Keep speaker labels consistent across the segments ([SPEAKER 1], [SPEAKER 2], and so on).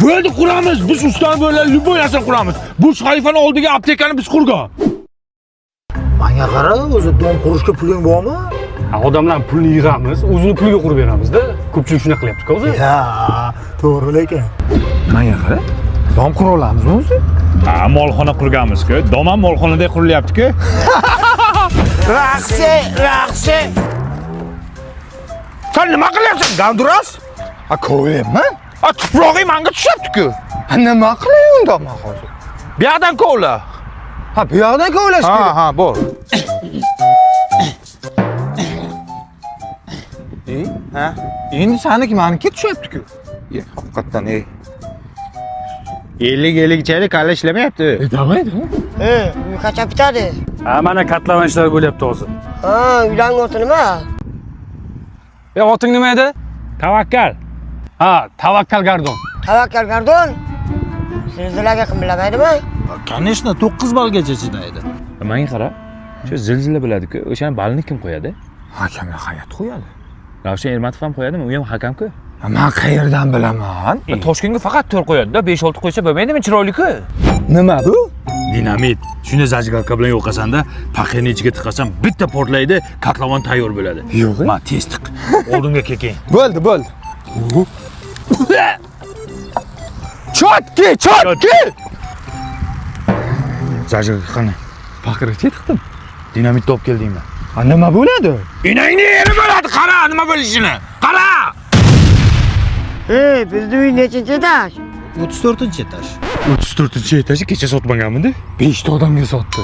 [SPEAKER 1] Bo'ldi, quramiz. Biz ustalar bilan любой narsani quramiz. Burj Xalifani oldiga aptekani biz qurgan.
[SPEAKER 2] Manga qara, o'zi dom qurishga puling bormi?
[SPEAKER 3] Ha, odamlar pulni yig'amiz, o'zini puliga qurib beramizda. Ko'pchilik shunaqa qilyapti-ku o'zi.
[SPEAKER 2] Ha, to'g'ri lekin.
[SPEAKER 4] Manga qara. Dom qura olamizmi o'zi?
[SPEAKER 1] Ha, molxona qurganmiz-ku. Dom ham molxonada qurilyapti-ku.
[SPEAKER 2] Raqsi, raqsi.
[SPEAKER 1] Sen nima qilyapsan, ganduras?
[SPEAKER 4] Ha, kovlayapman.
[SPEAKER 1] Ha, tuprog'ing manga tushyapti-ku.
[SPEAKER 4] Ha, nima qilay unda man hozir?
[SPEAKER 1] Bu yoqdan kovla.
[SPEAKER 4] Ha, bu yoqdan kovlash
[SPEAKER 1] Ha,
[SPEAKER 4] kerak.
[SPEAKER 1] ha, bor.
[SPEAKER 4] Ha? Endi saniki maniki tushyapti-ku.
[SPEAKER 1] Ye, haqiqatdan ey. 50-50 chayli kalla ishlamayapti.
[SPEAKER 4] E, давай, давай.
[SPEAKER 5] E, uy qachon bitadi?
[SPEAKER 3] Ha, mana katlavan ishlari bo'lyapti hozir.
[SPEAKER 5] Ha, uylarning oti nima?
[SPEAKER 3] E, oting nima edi?
[SPEAKER 1] Tavakkal.
[SPEAKER 3] Ha, Tavakkal Gardon.
[SPEAKER 5] Tavakkal Gardon. Zilzilaga qimillamaydimi?
[SPEAKER 2] Конечно, 9 ballgacha chidaydi.
[SPEAKER 1] Menga qara. Shu zilzila bo'ladi-ku. O'shani balini kim qo'yadi?
[SPEAKER 4] Hakamlar hayot qo'yadi.
[SPEAKER 1] Ravshan Ermatov ham qo'yadimi? U ham hakamku.
[SPEAKER 4] Ha, man qayerdan bilaman?
[SPEAKER 1] Toshkentga faqat 4 qo'yadi-da, 5-6 qo'ysa bo'lmaydimi chiroyli-ku?
[SPEAKER 4] Nima bu?
[SPEAKER 1] Dinamit. Shuni зажигалка bilan yoqasanda, paqirni ichiga tiqasan, bitta portlaydi, kotlovan tayyor bo'ladi.
[SPEAKER 4] Yo'q.
[SPEAKER 1] Ma tez tiq. Oldimga keking.
[SPEAKER 4] Bo'ldi, bo'ldi. Chotki, chotki!
[SPEAKER 1] Зажигалка qani?
[SPEAKER 4] Paqirga tiqdim.
[SPEAKER 1] Dinamit topib keldingmi?
[SPEAKER 4] Ha, nima bo'ladi?
[SPEAKER 1] Enangni yeri bo'ladi, qara nima bo'lishini. Qara!
[SPEAKER 5] E, bizni uy nechinchi etaj?
[SPEAKER 2] 34-etaj.
[SPEAKER 1] 34-etaji kecha sotmaganmidi?
[SPEAKER 4] 5 ta odamga sotdi.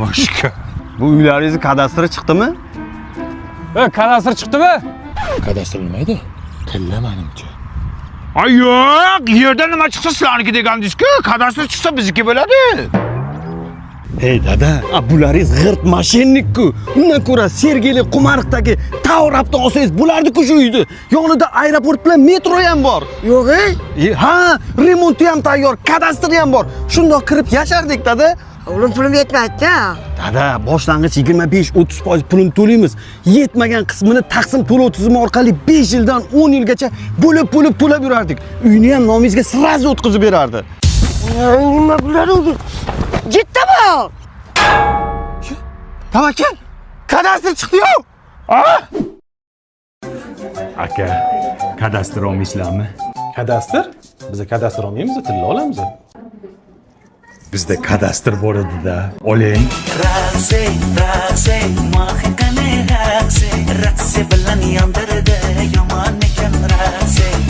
[SPEAKER 1] Boshqa.
[SPEAKER 6] Bu uylaringizni kadastri chiqdimi?
[SPEAKER 3] E, kadastr chiqdimi?
[SPEAKER 1] Kadastr nima edi?
[SPEAKER 4] Tilla menimcha.
[SPEAKER 1] Ay yo'q, yerda nima chiqsa sizlarniki degandingiz-ku, kadastr chiqsa bizniki bo'ladi.
[SPEAKER 6] Hey dada, a bularingiz g'irt moshennik-ku. Undan ko'ra Sergeli Qumariqdagi Tower olsangiz bo'lardi-ku shu uyni. Yonida aeroport bilan metro ham bor.
[SPEAKER 5] Yo'q, ey.
[SPEAKER 6] E, ha, remonti ham tayyor, kadastri ham bor. Shundoq kirib yashardik dada.
[SPEAKER 5] O'g'lim pulim yetmaydi-da.
[SPEAKER 6] Dada, boshlang'ich 25-30% pulini to'laymiz. Yetmagan qismini taqsim to'lov tizimi orqali 5 yildan 10 yilgacha bo'lib-bo'lib to'lab yurardik. Uyni ham nomingizga сразу o'tkazib berardi.
[SPEAKER 5] Nima bular o'zi? Jiddimi?
[SPEAKER 4] Tavakkal, kadastr chiqdi-yu.
[SPEAKER 1] Aka, kadastr olmaysizlarmi?
[SPEAKER 7] Kadastr? Biz kadastr olmaymiz, tilla olamiz.
[SPEAKER 1] Bizda kadastr bor edi-da. Oling.
[SPEAKER 8] Raqsi, raqsi, mahkame raqsi, raqsi bilan yondirdi yomon ekan raqsi.